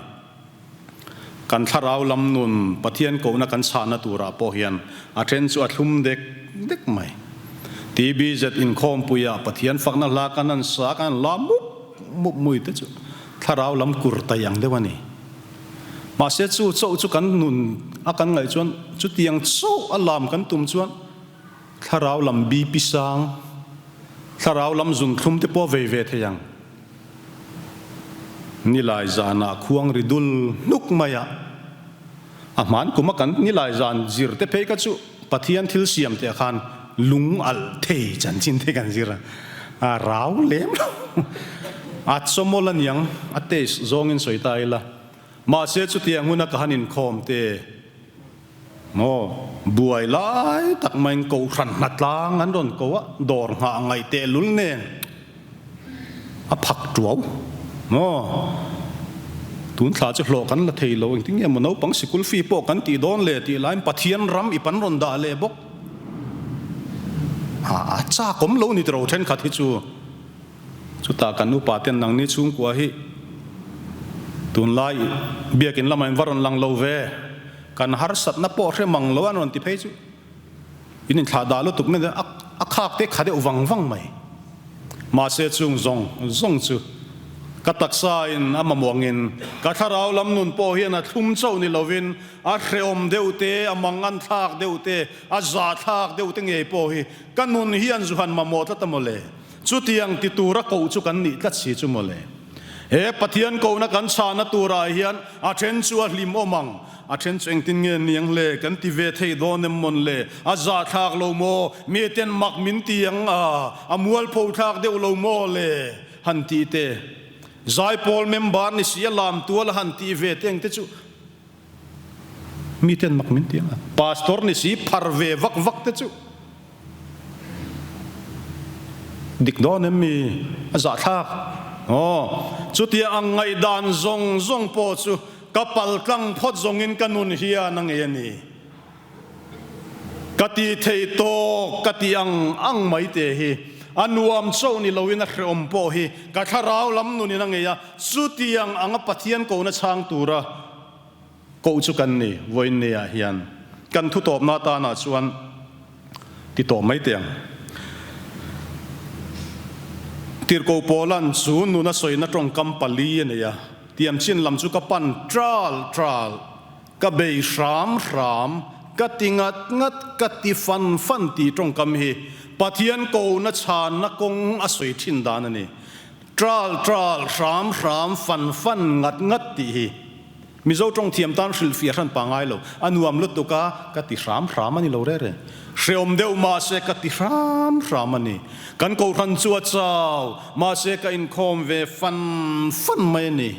Kan thlarau lam nun Pathian kohna kan chhahna turah pawh hian a then chu a thlum dek dek mai. TBZ inkhawmpuiah Pathian fakna hla kan han sa kan han la mup mup mui te chu thlarau lam kur tai ang deuh a ni. Mahse chu chauh chu kan nun a kan ngaih chuan chutiang chauh a lam kan tum chuan thlarau lam BP sang, thlarau lam zunthlum te pawh vei ve thei ang. Nilai zanah khuang ri dul hnuk mai a, a hman kum a kan nilai zan zir te phei kha chu Pathian thil siam teh khan lung alh thei chanchin te kan zir a, a rau lem lo. A chawmawl aniang a taste zawngin sawi ta ila. Mahse chutiang huna ka han inkhawm te maw buai lai tak maiin kohhran hnatlang an rawn ko a, dawr nghah ngaih tehlul nen a phak tuau maw? Tun thla chu hlawh kan la thei lo, engtin nge maw naupang sikul fee pawh kan tih dawn le tih laiin Pathian ram i pan rawn dah leh bawk. A chak awm lo ni tiro thenkhat hi chu. Chutah kan upa ten nangni chhungkua hi tunlai biakin lamah in va rawn lang lo ve, kan harsatna pawh hre mang lo an rawn ti phei chu. In inthlah dah lutuk mai a, a khak te kha deuh vang vang mai. Mahse chung zawng zawng chu ka taksa in a mamawh angin ka thlarau lam nun pawh hian a thlum chauh ni lovin a hrehawm deuh te, a mangan thlak deuh te, a zah thlak deuh te ngei pawh hi ka nun hian zu han mamawh tlat a mawle. Chutiang ti tura koh chu kan nih tlat si chu mawle. He Pathian kohna kan chhahna turah hian a then chu a hlim awm ang, a then chu engtin nge niang le, kan ti ve thei dawn em mawn le, a zahthlak lo maw, mi ten mak min ti ang a, a mualpho thlak deuh lo maw le, han tih te. Zaipawl member ni si a lam tual a han tih ve te ang te chu mi ten mak min ti ang a, pastor ni si phar ve vak vak te chu. Dik dawn em mi? A zahthlak. Aw, chutia ang ngaihdan zawng zawng pawh chu ka pal tlang phawt zawngin ka nun hian a ngei a ni. Ka ti thei tawk ka ti ang ang mai te hi a nuam chauh ni loin a hrehawm pawh hi ka thlarau lam nunin a ngei a, chutiang anga Pathian kohna chhang tura Koh chu kan ni, vawiinniah hian kan thutawpna atanah chuan ti tawh mai teh ang. Tirhkoh Paula'n chu nuna sawina tawngkam pali a nei a, tiamchin lam chu ka pan tral tral, ka bei hram hram, ka ti ngat ngat, ka ti fan fan tih tawngkam hi Pathian kohna chhanna kawng a sawi thin dan a ni. Tral tral, hram hram, fan fan, ngat ngat tih hi. Mizo tawng thiam tan hrilhfiah hran pa ngai lo. A nuam lutuk a, ka ti hram hram a ni lo reh reh. Hreawm deuh mahse ka ti hram hram a ni. Kan kohhran chu a chau, mahse ka inkhawm ve fan fan mai a ni.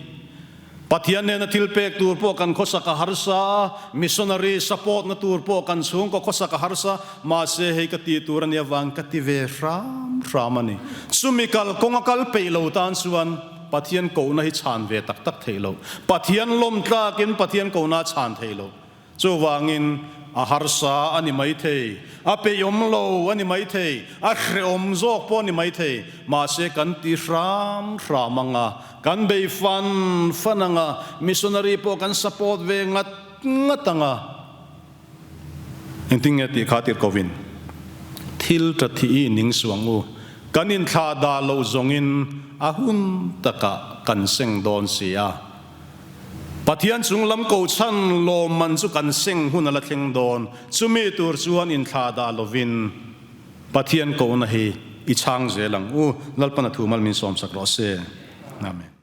Pathian nena thil pek tur pawh kan khawsak a harsa a, missionary support na tur pawh kan chhungkaw khawsak a harsa, mahse hei ka tih tur a nih avang ka ti ve hram hram a ni. Chumi kal kawng a kal peih lo tan chuan Pathian kohna hi chhan ve tak tak theih loh. Pathian lawm tlakin Pathian kohna a chhan theih loh. Chuvangin, a harsa a ni maithei, a peihawm lo a ni maithei, a hrehawm zawk pawh a ni maithei, mahse kan ti hram hram ang a, kan bei fan fan ang a, missionary pawh kan support ve ngat ngat ang a. Engtin nge tih kha tir kovin thil ta thih i ning suang u, kan inthlah dah loh zawngin a hun takah kan seng dawn si a. Pathian chung lam ko chhan lawmman chu kan seng hun a la thleng dawn. Chumi tur chuan inthlah dah lovin Pathian kohna hi i chhang zel ang u. Lalpan a thu mal min sawmsak rawh se. Amen.